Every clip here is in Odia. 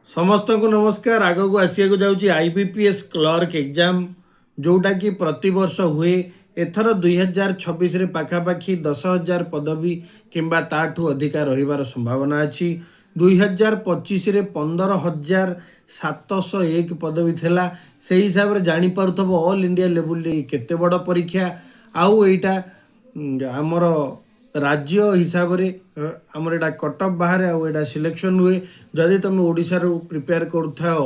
ସମସ୍ତଙ୍କୁ ନମସ୍କାର। ଆଗକୁ ଆସିବାକୁ ଯାଉଛି ଆଇବିପିଏସ୍ କ୍ଲର୍କ ଏକ୍ଜାମ୍, ଯେଉଁଟାକି ପ୍ରତିବର୍ଷ ହୁଏ। ଏଥର 2026ରେ ପାଖାପାଖି 10,000 ପଦବୀ କିମ୍ବା ତାଠୁ ଅଧିକା ରହିବାର ସମ୍ଭାବନା ଅଛି। 2025ରେ 15,701 ପଦବୀ ଥିଲା। ସେଇ ହିସାବରେ ଜାଣିପାରୁଥିବ ଅଲ୍ ଇଣ୍ଡିଆ ଲେବୁଲରେ କେତେ ବଡ଼ ପରୀକ୍ଷା। ଆଉ ଏଇଟା ଆମର ରାଜ୍ୟ ହିସାବରେ ଆମର ଏଇଟା କଟଅଫ୍ ବାହାରେ ଆଉ ଏଇଟା ସିଲେକ୍ସନ୍ ହୁଏ। ଯଦି ତୁମେ ଓଡ଼ିଶାରୁ ପ୍ରିପେୟାର କରୁଥାଅ,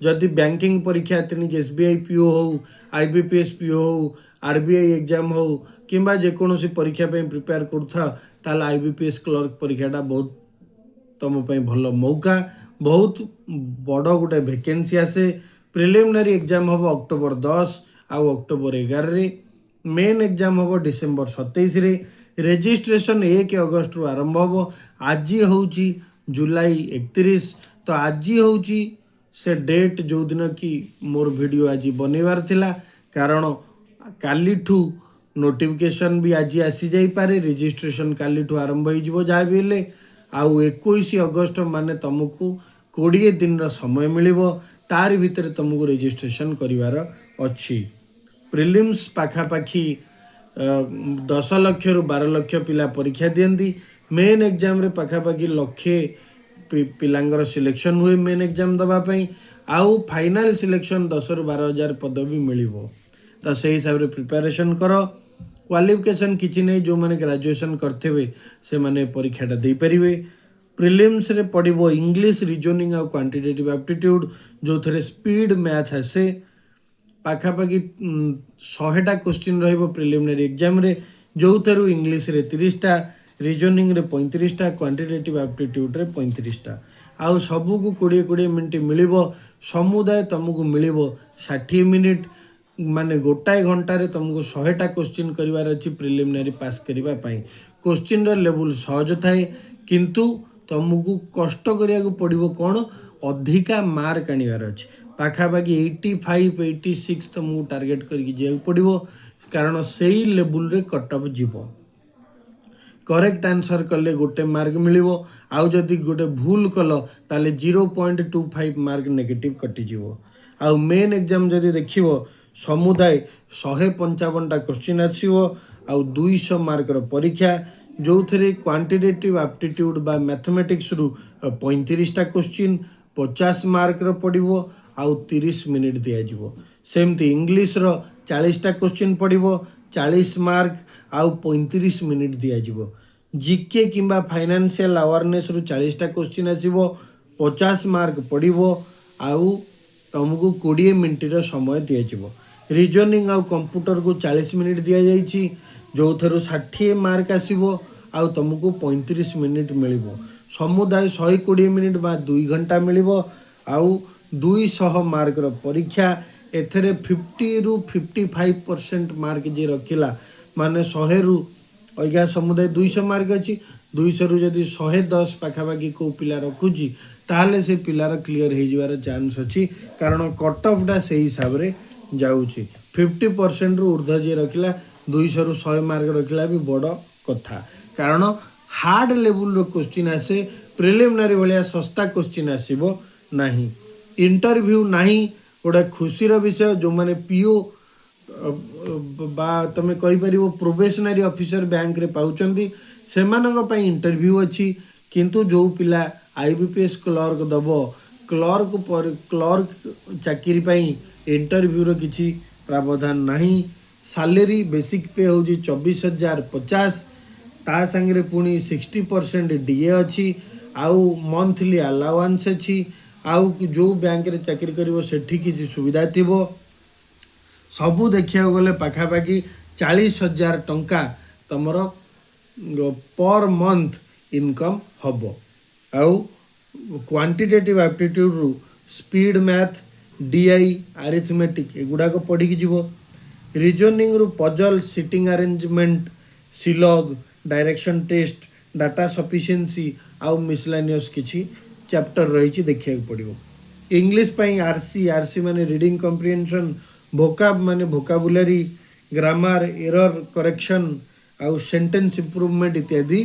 ଯଦି ବ୍ୟାଙ୍କିଂ ପରୀକ୍ଷା, ତେଣିକି ଏସ୍ବିଆଇ ପିଓ ହଉ, ଆଇବିପିଏସ୍ ପିଓ ହଉ, ଆରବିଆଇ ଏକ୍ଜାମ୍ ହଉ କିମ୍ବା ଯେକୌଣସି ପରୀକ୍ଷା ପାଇଁ ପ୍ରିପେୟାର କରୁଥାଅ, ତାହେଲେ ଆଇବିପିଏସ୍ କ୍ଲର୍କ ପରୀକ୍ଷାଟା ବହୁତ ତୁମ ପାଇଁ ଭଲ ମୌକା। ବହୁତ ବଡ଼ ଗୋଟେ ଭେକେନ୍ସି ଆସେ। ପ୍ରିଲିମିନାରୀ ଏକ୍ଜାମ୍ ହେବ ଅକ୍ଟୋବର 10 ଆଉ ଅକ୍ଟୋବର 11ରେ। ମେନ୍ ଏକ୍ଜାମ୍ ହେବ ଡିସେମ୍ବର 27ରେ। ରେଜିଷ୍ଟ୍ରେସନ୍ 1 ଅଗଷ୍ଟରୁ ଆରମ୍ଭ ହେବ। ଆଜି ହେଉଛି ଜୁଲାଇ 31। ତ ଆଜି ହେଉଛି ସେ ଡେଟ୍, ଯେଉଁଦିନ କି ମୋର ଭିଡ଼ିଓ ଆଜି ବନେଇବାର ଥିଲା, କାରଣ କାଲିଠୁ ନୋଟିଫିକେସନ୍ ବି ଆଜି ଆସିଯାଇପାରେ। ରେଜିଷ୍ଟ୍ରେସନ୍ କାଲିଠୁ ଆରମ୍ଭ ହେଇଯିବ ଯାହା ବି ହେଲେ। ଆଉ 21 ଅଗଷ୍ଟ ମାନେ ତୁମକୁ 20 ଦିନର ସମୟ ମିଳିବ। ତାରି ଭିତରେ ତୁମକୁ ରେଜିଷ୍ଟ୍ରେସନ୍ କରିବାର ଅଛି। ପ୍ରିଲିମ୍ସ ପାଖାପାଖି 10 ଲକ୍ଷରୁ 12 ଲକ୍ଷ ପିଲା ପରୀକ୍ଷା ଦିଅନ୍ତି। ମେନ୍ ଏକ୍ଜାମ୍ରେ ପାଖାପାଖି ଲକ୍ଷେ ପିଲାଙ୍କର ସିଲେକ୍ସନ୍ ହୁଏ ମେନ୍ ଏକ୍ଜାମ୍ ଦେବା ପାଇଁ। ଆଉ ଫାଇନାଲ୍ ସିଲେକ୍ସନ୍ 10ରୁ 12 ହଜାର ପଦବୀ ମିଳିବ। ତ ସେଇ ହିସାବରେ ପ୍ରିପାରେସନ୍ କର। କ୍ୱାଲିଫିକେସନ୍ କିଛି ନାହିଁ, ଯେଉଁମାନେ ଗ୍ରାଜୁଏସନ୍ କରିଥିବେ ସେମାନେ ପରୀକ୍ଷାଟା ଦେଇପାରିବେ। ପ୍ରିଲିମ୍ସରେ ପଡ଼ିବ ଇଂଲିଶ, ରିଜନିଂ ଆଉ କ୍ୱାଣ୍ଟିଟେଟିଭ୍ ଆପ୍ଟିଟ୍ୟୁଡ଼, ଯେଉଁଥିରେ ସ୍ପିଡ୍ ମ୍ୟାଥ୍ ଆସେ। ପାଖାପାଖି 100ଟା କୋଶ୍ଚିନ୍ ରହିବ ପ୍ରିଲିମିନାରୀ ଏକ୍ଜାମ୍ରେ, ଯେଉଁଥିରୁ ଇଂଲିଶରେ 30ଟା, ରିଜନିଂରେ 35ଟା, କ୍ୱାଣ୍ଟିଟେଟିଭ୍ ଆପ୍ଟିଟ୍ୟୁଡ଼ରେ 35ଟା। ଆଉ ସବୁକୁ 20 20 ମିନିଟ୍ ମିଳିବ। ସମୁଦାୟ ତୁମକୁ ମିଳିବ 60 ମିନିଟ୍, ମାନେ ଗୋଟାଏ ଘଣ୍ଟାରେ ତୁମକୁ 100ଟା କୋଶ୍ଚିନ୍ କରିବାର ଅଛି ପ୍ରିଲିମିନାରୀ ପାସ୍ କରିବା ପାଇଁ। କୋଶ୍ଚିନ୍ର ଲେବୁଲ୍ ସହଜ ଥାଏ, କିନ୍ତୁ ତୁମକୁ କଷ୍ଟ କରିବାକୁ ପଡ଼ିବ। କ'ଣ ଅଧିକା ମାର୍କ ଆଣିବାର ଅଛି। ପାଖାପାଖି 85, 86 ତୁମକୁ ଟାର୍ଗେଟ୍ କରିକି ଯିବାକୁ ପଡ଼ିବ, କାରଣ ସେଇ ଲେବୁଲ୍ରେ କଟ୍ ଅଫ୍ ଯିବ। କରେକ୍ଟ ଆନ୍ସର୍ କଲେ ଗୋଟେ ମାର୍କ ମିଳିବ, ଆଉ ଯଦି ଗୋଟେ ଭୁଲ କଲ ତାହେଲେ 0.25 ମାର୍କ ନେଗେଟିଭ୍ କଟିଯିବ। ଆଉ ମେନ୍ ଏକ୍ଜାମ୍ ଯଦି ଦେଖିବ, ସମୁଦାୟ 155ଟା କୋଶ୍ଚିନ୍ ଆସିବ ଆଉ 200 ମାର୍କର ପରୀକ୍ଷା, ଯେଉଁଥିରେ କ୍ୱାଣ୍ଟିଟେଟିଭ୍ ଆପ୍ଟିଟ୍ୟୁଡ଼ ବା ମ୍ୟାଥମେଟିକ୍ସରୁ 35ଟା କୋଶ୍ଚିନ୍ 50 ମାର୍କର ପଡ଼ିବ ଆଉ 30 ମିନିଟ୍ ଦିଆଯିବ। ସେମିତି ଇଂଲିଶର 40ଟା କୋଶ୍ଚିନ୍ ପଡ଼ିବ, 40 ମାର୍କ ଆଉ 35 ମିନିଟ୍ ଦିଆଯିବ। ଜିକେ କିମ୍ବା ଫାଇନାନ୍ସିଆଲ ଆୱାରନେସ୍ରୁ 40ଟା କୋଶ୍ଚିନ୍ ଆସିବ, 50 ମାର୍କ ପଡ଼ିବ ଆଉ ତୁମକୁ 20 ମିନିଟ୍ର ସମୟ ଦିଆଯିବ। ରିଜନିଂ ଆଉ କମ୍ପ୍ୟୁଟରକୁ 40 ମିନିଟ୍ ଦିଆଯାଇଛି, ଯେଉଁଥିରୁ 60 ମାର୍କ ଆସିବ ଆଉ ତୁମକୁ 35 ମିନିଟ୍ ମିଳିବ। ସମୁଦାୟ 120 ମିନିଟ୍ ବା 2 ଘଣ୍ଟା ମିଳିବ ଆଉ 200 ମାର୍କର ପରୀକ୍ଷା। ଏଥିରେ 50ରୁ 55% ମାର୍କ ଯିଏ ରଖିଲା, ମାନେ 100ରୁ ଅଇଗା ସମୁଦାୟ 200 ମାର୍କ ଅଛି, 200ରୁ ଯଦି 110 ପାଖାପାଖି କେଉଁ ପିଲା ରଖୁଛି, ତାହେଲେ ସେ ପିଲାର କ୍ଲିଅର ହେଇଯିବାର ଚାନ୍ସ ଅଛି, କାରଣ କଟ୍ ଅଫ୍ଟା ସେଇ ହିସାବରେ ଯାଉଛି। 50%ରୁ ଉର୍ଦ୍ଧ୍ୱ ଯିଏ ରଖିଲା, 200ରୁ 100 ମାର୍କ ରଖିଲା ବି ବଡ଼ କଥା, କାରଣ ହାର୍ଡ଼ ଲେବୁଲ୍ର କୋଶ୍ଚିନ୍ ଆସେ। ପ୍ରିଲିମିନାରୀ ଭଳିଆ ଶସ୍ତା କୋଶ୍ଚିନ୍ ଆସିବ ନାହିଁ। ଇଣ୍ଟରଭ୍ୟୁ ନାହିଁ, ଗୋଟେ ଖୁସିର ବିଷୟ। ଯେଉଁମାନେ ପିଓ ବା ତୁମେ କହିପାରିବ ପ୍ରୋବେସନାରୀ ଅଫିସର ବ୍ୟାଙ୍କରେ ପାଉଛନ୍ତି, ସେମାନଙ୍କ ପାଇଁ ଇଣ୍ଟରଭ୍ୟୁ ଅଛି। କିନ୍ତୁ ଯେଉଁ ପିଲା ଆଇବିପିଏସ୍ କ୍ଲର୍କ ଦେବ, କ୍ଲର୍କ ପରେ କ୍ଲର୍କ ଚାକିରି ପାଇଁ ଇଣ୍ଟରଭ୍ୟୁର କିଛି ପ୍ରାବଧାନ ନାହିଁ। ସାଲେରୀ ବେସିକ୍ ପେ ହେଉଛି 24,050। ତା ସାଙ୍ଗରେ ପୁଣି 60% ଡିଏ ଅଛି ଆଉ ମନ୍ଥଲି ଆଲାୱାନ୍ସ ଅଛି। ଆଉ ଯେଉଁ ବ୍ୟାଙ୍କରେ ଚାକିରି କରିବ, ସେଠି କିଛି ସୁବିଧା ଥିବ। ସବୁ ଦେଖିବାକୁ ଗଲେ ପାଖାପାଖି 40,000 ଟଙ୍କା ତୁମର ପର୍ ମନ୍ଥ ଇନକମ୍ ହେବ। ଆଉ କ୍ୱାଣ୍ଟିଟେଟିଭ୍ ଆପ୍ଟିଟ୍ୟୁଡ଼ରୁ ସ୍ପିଡ୍ ମ୍ୟାଥ୍, ଡିଆଇ, ଆରିଥମେଟିକ୍ ଏଗୁଡ଼ାକ ପଢ଼ିକି ଯିବ। ରିଜନିଂରୁ puzzle, sitting arrangement, syllogism, direction test, data sufficiency ଆଉ ମିସଲାନିୟସ୍ କିଛି ଚାପ୍ଟର ରହିଛି, ଦେଖିବାକୁ ପଡ଼ିବ। ଇଂଲିଶ ପାଇଁ ଆରସି, ଆରସି ମାନେ ରିଡ଼ିଂ କମ୍ପ୍ରିହେନ୍ସନ୍, ଭୋକାବ ମାନେ ଭୋକାବୁଲାରୀ, ଗ୍ରାମାର, ଏରର କରେକ୍ସନ୍ ଆଉ ସେଣ୍ଟେନ୍ସ ଇମ୍ପ୍ରୁଭମେଣ୍ଟ ଇତ୍ୟାଦି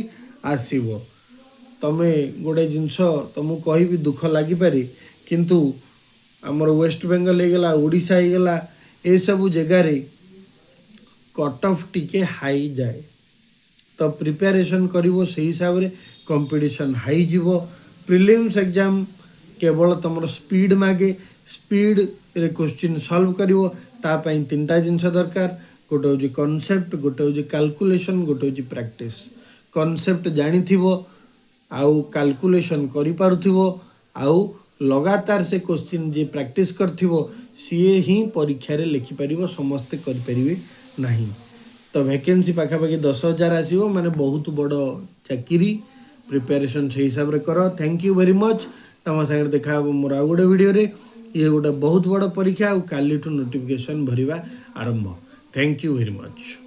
ଆସିବ। ତମେ ଗୋଟେ ଜିନିଷ ତମକୁ କହିବି, ଦୁଃଖ ଲାଗିପାରେ, କିନ୍ତୁ ଆମର ୱେଷ୍ଟବେଙ୍ଗଲ ହେଇଗଲା, ଓଡ଼ିଶା ହେଇଗଲା, ଏସବୁ ଜାଗାରେ କଟ୍ ଅଫ୍ ଟିକେ ହାଇ ଯାଏ। ତ ପ୍ରିପାରେସନ୍ କରିବ ସେଇ ହିସାବରେ, କମ୍ପିଟିସନ୍ ହାଇ ଯିବ। ପ୍ରିଲିମ୍ସ ଏକ୍ଜାମ୍ କେବଳ ତୁମର ସ୍ପିଡ଼ ମାଗେ, ସ୍ପିଡ଼ରେ କୋଶ୍ଚିନ୍ ସଲ୍ଭ କରିବ। ତା ପାଇଁ ତିନିଟା ଜିନିଷ ଦରକାର। ଗୋଟେ ହେଉଛି କନସେପ୍ଟ, ଗୋଟେ ହେଉଛି କାଲକୁଲେସନ୍, ଗୋଟେ ହେଉଛି ପ୍ରାକ୍ଟିସ୍। କନସେପ୍ଟ ଜାଣିଥିବ ଆଉ କାଲକୁଲେସନ୍ କରିପାରୁଥିବ ଆଉ ଲଗାତାର ସେ କୋଶ୍ଚିନ୍ ଯିଏ ପ୍ରାକ୍ଟିସ୍ କରିଥିବ, ସିଏ ହିଁ ପରୀକ୍ଷାରେ ଲେଖିପାରିବ, ସମସ୍ତେ କରିପାରିବେ ନାହିଁ। ତ ଭ୍ୟାକେନ୍ସି ପାଖାପାଖି 10,000 ଆସିବ, ମାନେ ବହୁତ ବଡ଼ ଚାକିରି। ପ୍ରିପାରେସନ୍ ସେଇ ହିସାବରେ କର। Thank you very much. ତମ ସାଙ୍ଗରେ ଦେଖା ହେବ ମୋର ଆଉ ଗୋଟେ ଭିଡ଼ିଓରେ। ଇଏ ଗୋଟେ ବହୁତ ବଡ଼ ପରୀକ୍ଷା ଆଉ କାଲିଠୁ ନୋଟିଫିକେସନ୍ ଭରିବା ଆରମ୍ଭ। Thank you very much.